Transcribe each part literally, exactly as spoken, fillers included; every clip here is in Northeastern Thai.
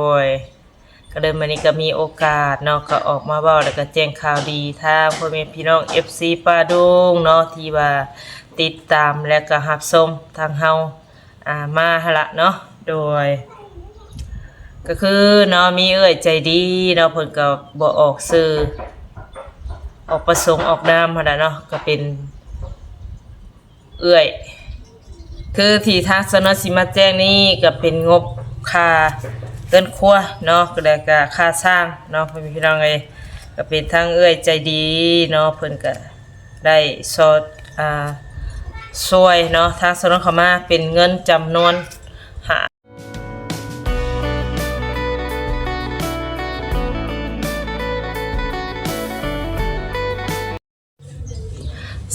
โดย ก็เลยมื้อนี้ก็มีโอกาสเนาะ ก็ออกมาเว้าแล้วก็แจ้งข่าวดีทางพ่อแม่พี่น้อง เอฟซี ป้าดุงเนาะ ที่ว่าติดตามและก็รับชมทางเฮา อ่า มาหั่นละเนาะ โดย ก็คือเนาะ มีเอื้อยใจดีเนาะ เพิ่นก็บ่ออกชื่อ ออกประสงค์ออกนามหั่นละเนาะ ก็เป็น เอื้อย คือที่ทางสาวนวลสิมาแจ้งนี่ก็เป็นงบค่าเฮือนครัวเนาะ แล้วก็ค่าสร้างเนาะ พ่อแม่พี่น้องเอ้ย ก็เป็นทางเอื้อยใจดีเนาะ เพิ่นก็ได้ซอด อ่า ช่วยเนาะ ทางสาวนวลเข้ามาเป็นเงินจำนวน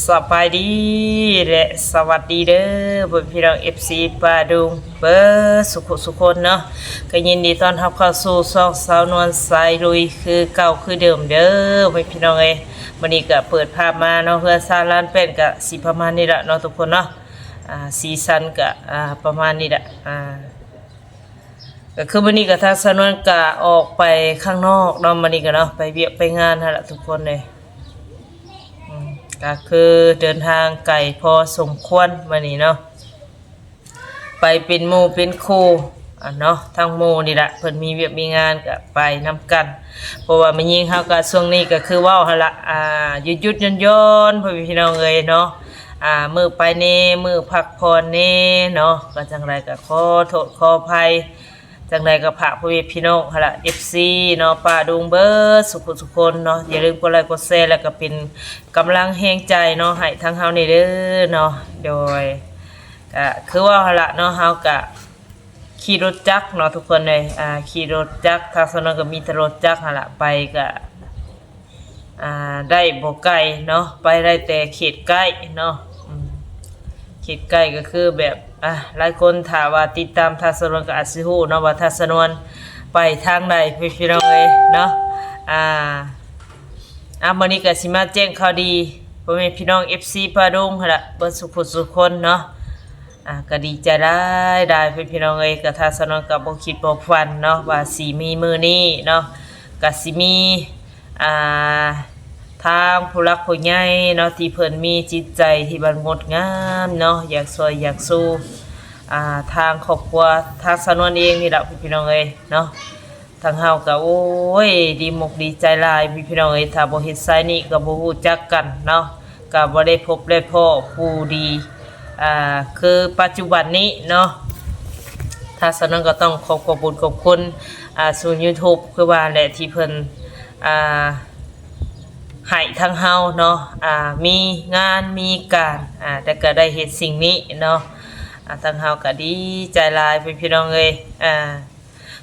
สบายดีและสวัสดีเด้อ พ่อแม่พี่น้อง เอฟซี ป้าดุงเบิดสุขุสุคนเนาะ ก็ยินดีต้อนรับเข้าสู่ช่องสาวนวลสายลุยคือเก่าคือเดิมเด้อ พ่อแม่พี่น้องเอ้ย มื้อนี้ก็เปิดภาพมาเนาะ เฮือนซานลานแป้นก็สิประมาณนี้ละเนาะทุกคนเนาะ อ่า สีสันก็ อ่า ประมาณนี้ละ อ่า ก็คือมื้อนี้ก็ทางสาวนวลก็ออกไปข้างนอกเนาะ มื้อนี้ก็เนาะ ไปเวียกไปงานหั่นละทุกคนเลย อืม ก็คือเดินทางไกลพอสมควรมื้อนี้เนาะ ไปเป็นหมู่เป็นคู่ อ่ะเนาะ ทั้งหมู่นี่ละ เพิ่นมีเวียกมีงานก็ไปนำกัน เพราะว่าแม่หญิงเฮาก็ช่วงนี้ก็คือเว้าหั่นละ อ่า หยุดๆหย่อนๆ พ่อแม่พี่น้องเอ้ยเนาะ อ่า มื้อไปแหน่ มื้อพักผ่อนแหน่เนาะ ก็จั่งใดก็ขอโทษขออภัย จั่งใดก็ฝากพ่อแม่พี่น้องหั่นละ เอฟซี เนาะ ป้าดุงเบิดสุขุสุคนเนาะ อย่าลืมกดไลค์กดแชร์ แล้วก็เป็นกำลังแฮงใจเนาะ ให้ทางเฮานี่เด้อเนาะ โดย ก็คือว่าหั่นละเนาะ เฮาก็ขี่รถจักรเนาะทุกคนเลย อ่า ขี่รถจักร ทางสาวนวลก็มีแต่รถจักรหั่นละ ไปก็ อ่า ได้บ่ไกลเนาะ ไปได้แต่เขตใกล้เนาะ อืม เขตใกล้ก็คือแบบ อ่ะ หลายคนถ้าว่าติดตามทางสาวนวลก็อาจสิฮู้เนาะ ว่าทางสาวนวลไปทางใด พี่น้องเอ้ยเนาะ อ่า อ่ะ มื้อนี้ก็สิมาแจ้งข่าวดี พ่อแม่พี่น้อง เอฟซี ป้าดุงหั่นละ เบิดสุขุสุคนเนาะ อ่ะ ก็ดีใจหลายๆ พี่น้องเอ้ย ก็ทางสาวนวลก็บ่คิดบ่ฝันเนาะ ว่าสิมีมื้อนี้เนาะ ก็สิมี อ่า ทางผู้หลักผู้ใหญ่เนาะ ที่เพิ่นมีจิตใจที่มันงดงามเนาะ อยากช่วยอยากสู้ อ่า ทางครอบครัวทางสาวนวลเองนี่ละ พี่น้องเอ้ยเนาะ ทางเฮาก็ โอ้ย ดีมกดีใจหลาย พี่น้องเอ้ย ถ้าบ่เฮ็ดสายนี้ก็บ่ฮู้จักกันเนาะ ก็บ่ได้พบได้พ้อผู้ดี อ่า คือปัจจุบันนี้เนาะ ทางสาวนวลก็ต้องขอบ ขอบบุญขอบคุณ อ่า ศูนย์ YouTube คือว่าแหละ ที่เพิ่น อ่า ให้ทางเฮาเนาะ อ่า มีงานมีการ อ่า แต่ก็ได้เฮ็ดสิ่งนี้เนาะ อ่า ทางเฮาก็ดีใจหลาย พี่น้องเอ้ย อ่า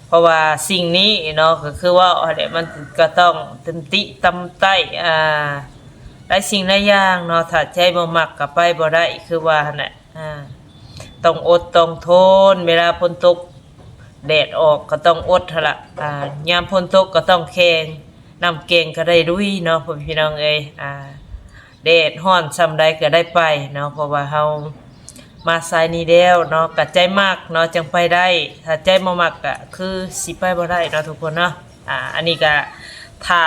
เพราะว่าสิ่งนี้เนาะ ก็คือว่าหั่นแหละ มันก็ต้องตำหนิตำไต้ อ่า หลายสิ่งหลายอย่างเนาะ ถ้าใจบ่มักก็ไปบ่ได้ คือว่าหั่นแหละ อ่า ต้องอดต้องทน เวลาฝนตกแดดออกก็ต้องอดหั่นละ อ่า ยามฝนตกก็ต้องแข่ง น้ำแกงก็ได้ลุยเนาะ พ่อพี่น้องเอ้ย อ่า แดดร้อนส่ำใดก็ได้ไปเนาะ เพราะว่าเฮามาสายนี้แล้วเนาะ ก็ใจมักเนาะ จั่งไปได้ ถ้าใจบ่มักก็คือสิไปบ่ได้เนาะทุกคนเนาะ อ่า อันนี้ก็ถ้า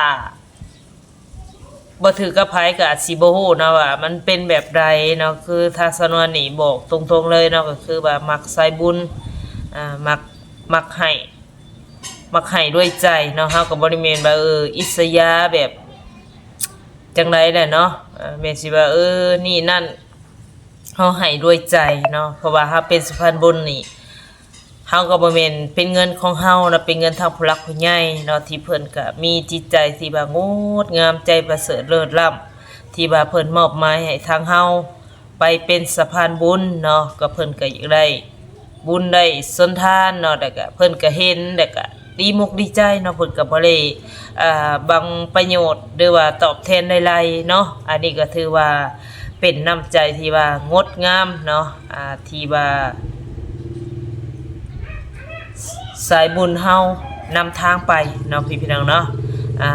บ่ถือกับไผก็อาจสิบ่ฮู้เนาะว่ามันเป็นแบบใดเนาะ คือทางสาวนวลนี่บอกตรงๆเลยเนาะ ก็คือว่ามักสายบุญ อ่า มัก มักให้ มักให้ด้วยใจเนาะ เฮาก็บ่ได้แม่นว่า เออ อิสยาแบบจั่งใดแหละเนาะ เออ แม่นสิว่า เออ นี่นั่น เฮาให้ด้วยใจเนาะ เพราะว่าเฮาเป็นสะพานบุญนี่ เฮาก็บ่แม่นเป็นเงินของเฮาเนาะ เป็นเงินทางผู้หลักผู้ใหญ่เนาะ ที่เพิ่นก็มีจิตใจที่ว่างดงาม ใจประเสริฐเลิศล้ำ ที่ว่าเพิ่นมอบหมายให้ทางเฮาไปเป็นสะพานบุญเนาะ ก็เพิ่นก็อยากได้บุญได้สนทานเนาะ แล้วก็เพิ่นก็เห็น แล้วก็ดีมกดีใจเนาะ เพิ่นก็บ่ได้ อ่า หวังประโยชน์หรือว่าตอบแทนใดๆเนาะ อันนี้ก็ถือว่าเป็นน้ำใจที่ว่างดงามเนาะ อ่า ที่ว่าสายบุญเฮานำทางไปเนาะ พี่พี่น้องเนาะ อ่า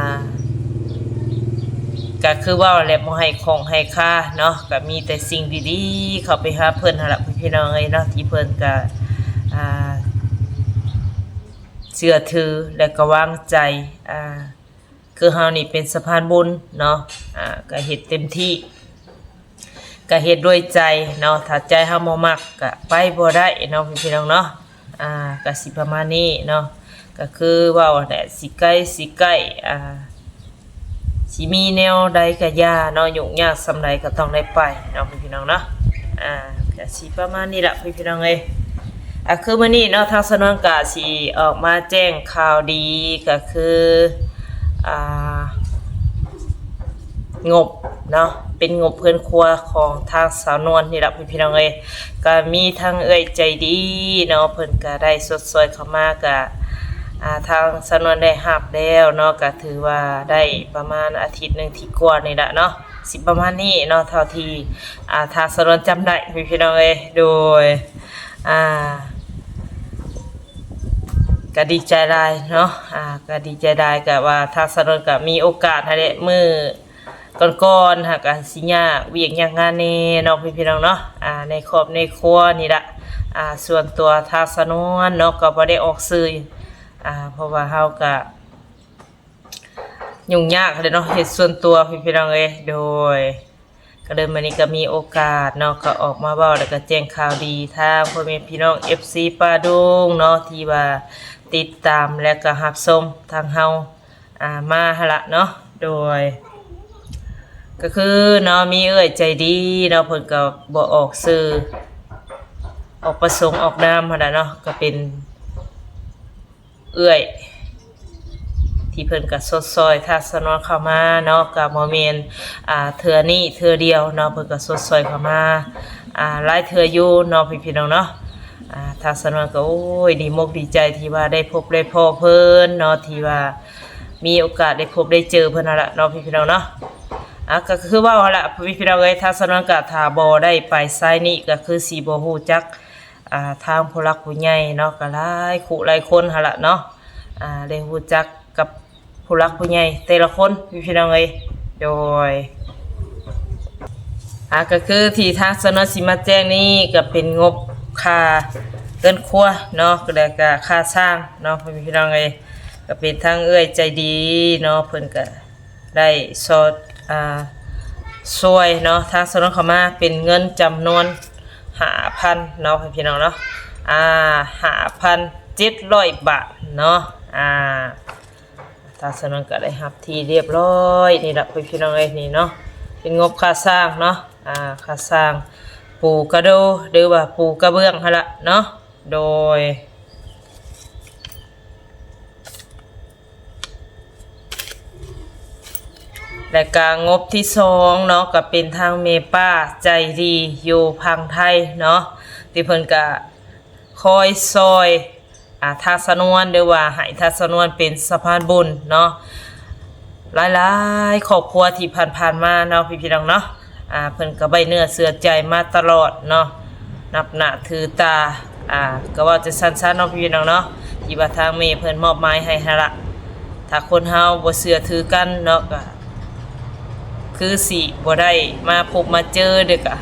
ก็คือว่าแหละ บ่ให้ของให้ค่าเนาะ ก็มีแต่สิ่งดีๆเข้าไปหาเพิ่นหั่นล่ะ พี่พี่น้องเอ้ยเนาะ ที่เพิ่นก็ อ่า เชื่อถือและก็วางใจ อ่า คือเฮานี่เป็นสะพานบุญเนาะ อ่า ก็เฮ็ดเต็มที่ ก็เฮ็ดด้วยใจเนาะ ถ้าใจเฮาบ่มักก็ไปบ่ได้เนาะพี่น้องเนาะ อ่า ก็สิประมาณนี้เนาะ ก็คือเว้าแหละ สิไกล สิใกล้ อ่า สิมีแนวใดก็อย่าเนาะ ยุ่งยากส่ำใดก็ต้องได้ไปเนาะพี่น้องเนาะ อ่า ก็สิประมาณนี้ล่ะพี่น้องเอ้ย อ่ะ คือมื้อนี้เนาะ ทางสาวนวลก็สิออกมาแจ้งข่าวดี ก็คือ อ่า งบเนาะ เป็นงบเฮือนครัวของทางสาวนวลนี่ล่ะพี่น้องเอ้ย ก็มีทั้งเอื้อยใจดีเนาะ เพิ่นก็ได้ชดเชยเข้ามา ก็ อ่า ทางสาวนวลได้รับแล้วเนาะ ก็ถือว่าได้ประมาณอาทิตย์หนึ่งที่กว่านี่ล่ะเนาะ สิประมาณนี้เนาะ เท่าที่ อ่า ทางสาวนวลจำได้พี่น้องเอ้ย โดย อ่า ก็ดีใจหลายเนาะ อ่า ก็ดีใจหลาย ก็ว่าทางสาวนวลก็มีโอกาสหั้นแหละ มื้อก่อนๆ หากก็สิยากเวียกยากงานแหน่เนาะพี่น้องเนาะ อ่า ในครอบในครัวนี่ล่ะ อ่า ส่วนตัวทางสาวนวลเนาะ ก็บ่ได้ออกชื่อ อ่า เพราะว่าเฮาก็ ยุ่งยากเลยเนาะ เฮ็ดส่วนตัวพี่น้องเอ้ย โดย ก็เลยมื้อนี้ก็มีโอกาสเนาะ ก็ออกมาเว้าแล้วก็แจ้งข่าวดีทางพ่อแม่พี่น้อง เอฟซี ป้าดุงเนาะ ที่ว่าติดตามและก็รับชมทางเฮา อ่า มาหั่นละเนาะ โดย ก็คือเนาะ มีเอื้อยใจดีเนาะ เพิ่นก็บ่ออกชื่อ ออกประสงค์ออกนามหั่นล่ะเนาะ ก็เป็น เอื้อย ที่เพิ่นก็ชดเชยทางสาวนวลเข้ามาเนาะ ก็บ่แม่น อ่า เทื่อนี้เทื่อเดียวเนาะ เพิ่นก็ชดเชยเข้ามา อ่า หลายเทื่ออยู่เนาะพี่ๆน้องๆเนาะ อ่า ทางสาวนวลก็ โอ้ย ดีมกดีใจที่ว่าได้พบได้พ้อเพิ่นเนาะ ที่ว่ามีโอกาสได้พบได้เจอเพิ่นหั่นล่ะเนาะพี่ๆน้องๆเนาะ อ่ะ ก็คือเว้าหั่นล่ะพี่ๆน้องๆเอ้ย ทางสาวนวลก็ถ้าบ่ได้ไปไซต์นี้ก็คือสิบ่ฮู้จัก อ่า ทางผู้หลักผู้ใหญ่เนาะ ก็หลายคู่หลายคนหั่นล่ะเนาะ อ่า ได้ฮู้จักกับผู้หลักผู้ใหญ่แต่ละคนพี่น้องเอ้ย โดย อ่า ก็คือที่ทางสาวนวลสิมาแจ้งนี่ก็เป็นงบค่าเฮือนครัวเนาะ แล้วก็ค่าสร้างเนาะพี่น้องเอ้ย ก็เป็นทางเอื้อยใจดีเนาะ เพิ่นก็ ได้สอด อ่า ช่วยเนาะ ทางสาวนวลเข้ามาเป็นเงินจำนวนห้าพันเนาะพี่น้องเนาะ อ่า ห้าพันเจ็ดร้อยบาทเนาะ อ่า ทางสาวนวลก็ได้รับที่เรียบร้อยนี่ล่ะพี่น้องเอ้ย นี่เนาะ เป็นงบค่าสร้างเนาะ อ่า ค่าสร้างปูกระโดหรือว่าปูกระเบื้องหั่นล่ะเนาะ โดย และก็งบที่สองเนาะ ก็เป็นทางแม่ป้าใจดีอยู่ฝั่งไทยเนาะ ที่เพิ่นก็คอยช่วย อ่า ทางสาวนวล หรือว่าให้ทางสาวนวลเป็นสะพานบุญเนาะ หลายๆครอบครัวที่ผ่านๆมาเนาะพี่ๆน้องๆเนาะ อ่า เพิ่นก็ไว้เนื้อเชื่อใจมาตลอดเนาะ นับหน้าถือตา อ่า ก็เว้าจั่งซั่นซะเนาะพี่ๆน้องๆเนาะ ที่ว่าทางแม่เพิ่นมอบหมายให้หั่นล่ะ ถ้าคนเฮาบ่เชื่อถือกันเนาะ ก็คือสิบ่ได้มาพบมาเจอ เด้อ ก็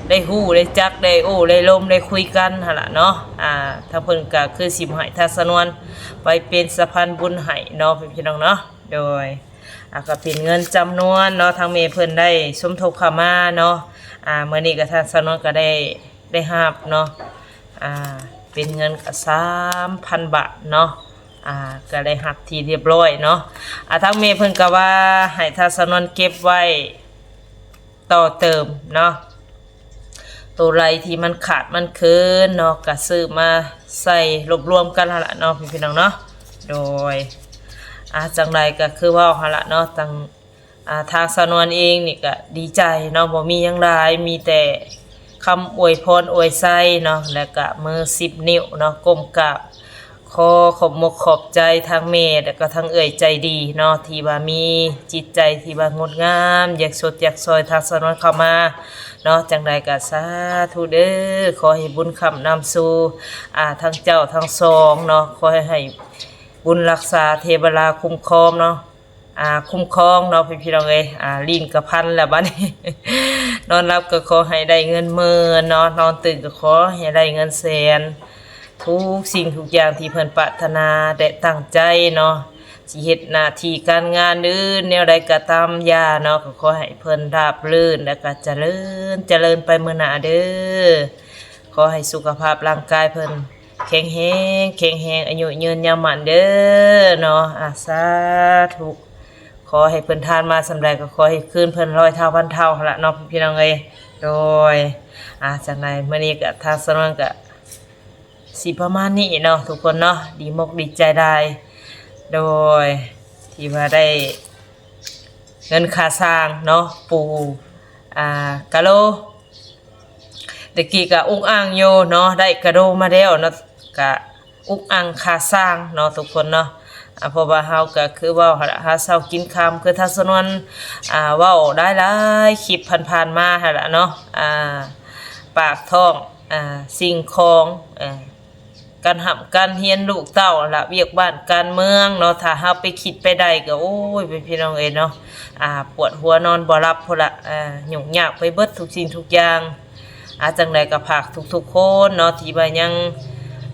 ได้ฮู้ได้จัก ได้โอ้ได้ลมได้คุยกันหั่นล่ะเนาะ อ่า ทางเพิ่นก็คือสิบ่ให้ทางสาวนวลไปเป็นสะพานบุญให้เนาะพี่ๆน้องๆเนาะ โดย อ่ะ ก็เป็นเงินจำนวนเนาะ ทางแม่เพิ่นได้สมทบเข้ามาเนาะ อ่า มื้อนี้ก็ทางสาวนวลก็ได้ ได้รับเนาะ อ่า เป็นเงินก็สามพันบาทเนาะ อ่า ก็ได้รับที่เรียบร้อยเนาะ อ่า ทางแม่เพิ่นก็ว่าให้ทางสาวนวลเก็บไว้ต่อเติมเนาะ ตัวใดที่มันขาดมันเคินเนาะ ก็ซื้อมาใส่รวบรวมกันหั่นล่ะเนาะพี่ๆน้องๆเนาะ โดย อ่า จั่งใดก็คือเว้าหั่นล่ะเนาะ จั่ง อ่า ทางสาวนวลเองนี่ก็ดีใจเนาะ บ่มีหยังหลาย มีแต่คำอวยพรอวยชัยเนาะ แล้วก็มือสิบนิ้วเนาะ ก้มกราบ ขอขอบมกขอบใจทางแม่ แล้วก็ทางเอื้อยใจดีเนาะ ที่ว่ามีจิตใจที่ว่างดงาม อยากชดอยากช่วยทางสาวนวลเข้ามาเนาะ จั่งใดก็สาธุเด้อ ขอให้บุญค้ำนำสู่ อ่า ทั้งเจ้าทั้งสองเนาะ ขอให้ ให้บุญรักษาเทวดาคุ้มครองเนาะ อ่า คุ้มครองเนาะพี่ๆน้องเอ้ย อ่า ลิ้นก็พันแล้วบัดนี้ นอนหลับก็ขอให้ได้เงินหมื่นเนาะ นอนตื่นก็ขอให้ได้เงินแสน ทุกสิ่งทุกอย่างที่เพิ่นปรารถนาและตั้งใจเนาะ สิเฮ็ดหน้าที่การงานหรือแนวใดก็ตามอย่าเนาะ ก็ขอให้เพิ่นราบรื่น แล้วก็เจริญ เจริญไปมื้อหน้าเด้อ ขอให้สุขภาพร่างกายเพิ่นแข็งแรง แข็งแรง อายุยืนยาวมั่นเด้อเนาะ อ่า สาธุ ขอให้เพิ่นทานมาส่ำใดก็ขอให้คืนเพิ่นร้อยเท่าพันเท่าหั้นล่ะเนาะพี่น้องเอ้ย โดย อ่า จั่งใดมื้อนี้ก็ทางสาวนวลก็ สิประมาณนี้เนาะทุกคนเนาะ ดีมกดีใจหลาย โดย ที่ว่าได้เงินค่าสร้างเนาะ ปู่ อ่า กะโหล ตะกี้กะอุกอั่งอยู่เนาะ ได้กะโหลมาแล้วเนาะ กะอุกอั่งค่าสร้างเนาะทุกคนเนาะ อ่า เพราะว่าเฮากะคือเว้าหั้นล่ะ หาเช้ากินค่ำ คือทางสาวนวล อ่า เว้าได้หลายคลิปผ่านๆมาหั้นล่ะเนาะ อ่า ปากท้อง อ่า สิ่งของ อ่า การร่ำการเรียนลูกเต้าหั้นล่ะ เวียกบ้านการเมืองเนาะ ถ้าเฮาไปคิดไปใดก็ โอ้ย พี่น้องเอ้ยเนาะ อ่า ปวดหัวนอนบ่หลับพุ้นล่ะ อ่า ยุ่งยากไปเบิดทุกสิ่งทุกอย่าง อ่า จั่งใดก็ฝากทุกๆคนเนาะ ที่ว่ายัง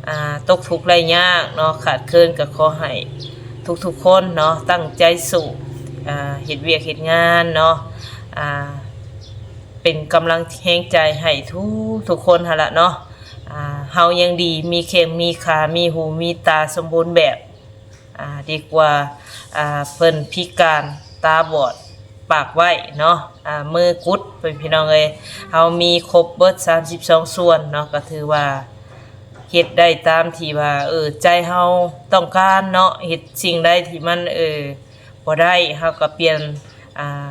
อ่า ตกทุกข์ได้ยากเนาะ ขาดเขิน ก็ขอให้ทุกๆคนเนาะ ตั้งใจสู้ อ่า เฮ็ดเวียกเฮ็ดงานเนาะ อ่า เป็นกำลังแฮงใจให้ทุกๆคนหั้นล่ะเนาะ อ่า เฮายังดี มีแข้งมีขา มีหูมีตาสมบูรณ์แบบ อ่า ดีกว่า อ่า เพิ่นพิการตาบอดปากไว้เนาะ อ่า มือกุด พี่น้องเอ้ย เฮามีครบเบิดสามสิบสองส่วนเนาะ ก็ถือว่าเฮ็ดได้ตามที่ว่า เออ ใจเฮาต้องการเนาะ เฮ็ดสิ่งใดที่มัน เออ บ่ได้ เฮาก็เปลี่ยน อ่า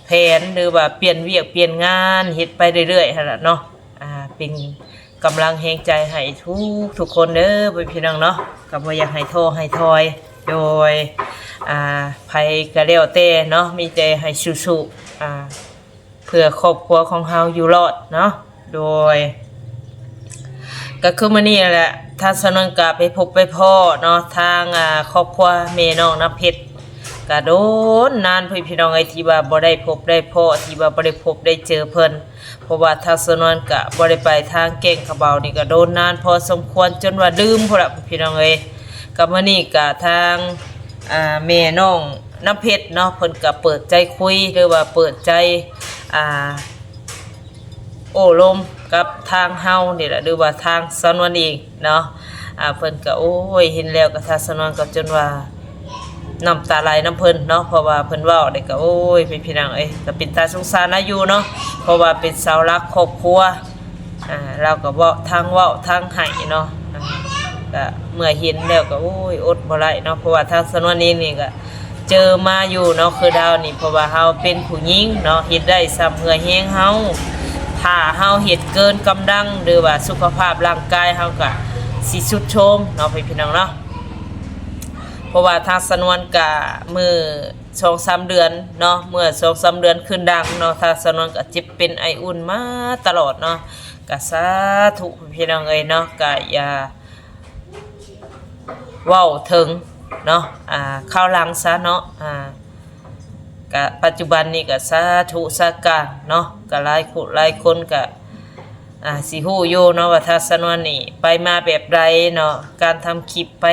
แผน หรือว่าเปลี่ยนเวียกเปลี่ยนงาน เฮ็ดไปเรื่อยๆหั้นล่ะเนาะ อ่า เป็นกำลังแฮงใจให้ทุกๆคนเด้อ พี่น้องเนาะ ก็บ่อยากให้ท้อให้ถอย โดย อ่า ไผก็แล้วแต่เนาะ มีแต่ให้สู้ๆ อ่า เพื่อครอบครัวของเฮาอยู่รอดเนาะ โดย ก็คือมื้อนี้แหละ ทางสาวนวลก็ไปพบไปพ้อเนาะ ทาง อ่า ครอบครัวแม่น้องน้ำเพชร ก็โดนนานเพิ่นพี่น้องเอ้ย ที่ว่าบ่ได้พบได้พ้อ ที่ว่าบ่ได้พบได้เจอเพิ่น เพราะว่าทางสาวนวลก็บ่ได้ไปทางแก่งขะเบานี่ก็โดนนานพอสมควร จนว่าลืมพุ้นล่ะพี่น้องเอ้ย ก็มื้อนี้ก็ทาง อ่า แม่น้องน้ำเพชรเนาะ เพิ่นก็เปิดใจคุย หรือว่าเปิดใจ อ่า โอ้ลมกับทางเฮานี่แหละ หรือว่าทางสาวนวลเองเนาะ อ่า เพิ่นก็ โอ้ย เห็นแล้วก็ทางสาวนวลก็จนว่าน้ำตาไหลนำเพิ่นเนาะ เพราะว่าเพิ่นเว้าได้ก็ โอ้ย เป็นพี่น้องเอ้ย ก็เป็นตาสงสารลาวอยู่เนาะ เพราะว่าเป็นเสาหลักครอบครัว อ่า ลาวก็เว้า ทั้งเว้าทั้งไห้เนาะ อ่า ก็เมื่อเห็นแล้วก็ โอ้ย อดบ่ได้เนาะ เพราะว่าทางสาวนวลเองนี่ก็ เจอมาอยู่เนาะ คือลาวนี่ เพราะว่าเฮาเป็นผู้หญิงเนาะ เฮ็ดได้ส่ำเอื้อแฮงเฮา ถ้าเฮาเฮ็ดเกินกำลัง หรือว่าสุขภาพร่างกายเฮาก็สิทรุดโทรมเนาะ พี่น้องเนาะ เพราะว่าทางสาวนวลก็มื้อสองสามเดือนเนาะ เมื่อสองสามเดือนขึ้นดังเนาะ ทางสาวนวลก็เจ็บเป็นไออุ่นมาตลอดเนาะ ก็สาธุพี่น้องเอ้ยเนาะ ก็อย่า เว้าถึงเนาะ อ่า คราวหลังซะเนาะ อ่า กะปัจจุบันนี้กะสาธุสาการเนาะ กะหลายคู่หลายคนกะ อ่า สิฮู้อยู่เนาะว่าทางสาวนวลนี่ไปมาแบบใดเนาะ การทำคลิปไป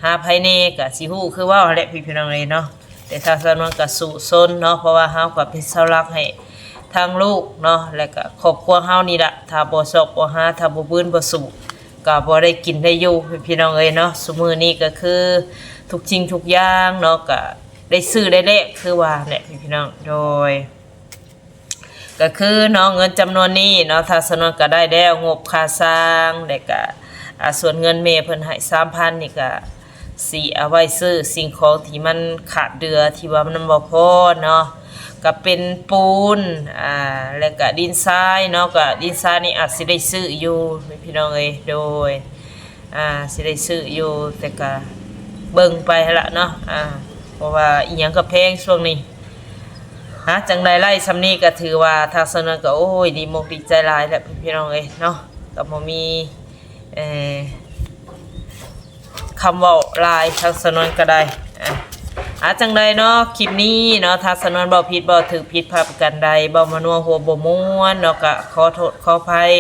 หาไผแหน่กะสิฮู้คือเว้าหั้นแหละพี่พี่น้องเอ้ยเนาะ แต่ทางสาวนวลกะสู้ซนเนาะ เพราะว่าเฮากะเป็นเสาหลักให้ทางลูกเนาะ และกะครอบครัวเฮานี่ละ ถ้าบ่ซอกบ่หา ถ้าบ่บืนบ่สู้ ก็บ่ได้กินได้อยู่พี่น้องเอ้ยเนาะ ซุมื้อนี้ก็คือทุกสิ่งทุกอย่างเนาะ ก็ได้ซื้อได้แลกคือว่าแหละพี่น้อง โดย ก็คือเนาะ เงินจำนวนนี้เนาะ ทางสาวนวลก็ได้แล้วงบค่าสร้าง แล้วก็ อ่า ส่วนเงินแม่เพิ่นให้สามพันนี่ก็สิเอาไว้ซื้อสิ่งของที่มันขาดเหลือ ที่ว่ามันบ่พอเนาะ ก็เป็นปูน อ่า แล้วก็ดินทรายเนาะ ก็ดินทรายนี่อาจสิได้ซื้ออยู่พี่น้องเอ้ย โดย อ่า สิได้ซื้ออยู่ แต่ก็เบิ่งไปหั้นละเนาะ อ่า เพราะว่าอิหยังก็แพงช่วงนี้ หาจั่งใดไล่ส่ำนี้ก็ถือว่าทางสาวนวลก็ โอ้ย ดีมกดีใจหลายแหละพี่น้องเอ้ยเนาะ ก็บ่มี เอ่อ คำเว้าหลาย ทางสาวนวลก็ได้ อ่ะ อาจังใดเนาะ คลิปนี้เนาะ ถ้าสาวนวลเว้าผิดเว้าถูก ผิดพลาดประการใด เว้าบ่นัวหัวบ่ม่วนเนาะ ก็ขอโทษขออภัย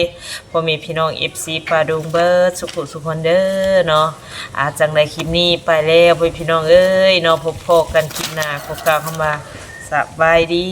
พ่อแม่พี่น้อง เอฟซี ป้าดุงเบิดสุขุสุขคนเด้อเนาะ อาจังใด คลิปนี้ไปแล้วพ่อแม่พี่น้องเอ้ยเนาะ พบพ้อกันคลิปหน้า ขอกล่าวคำว่าสบายดี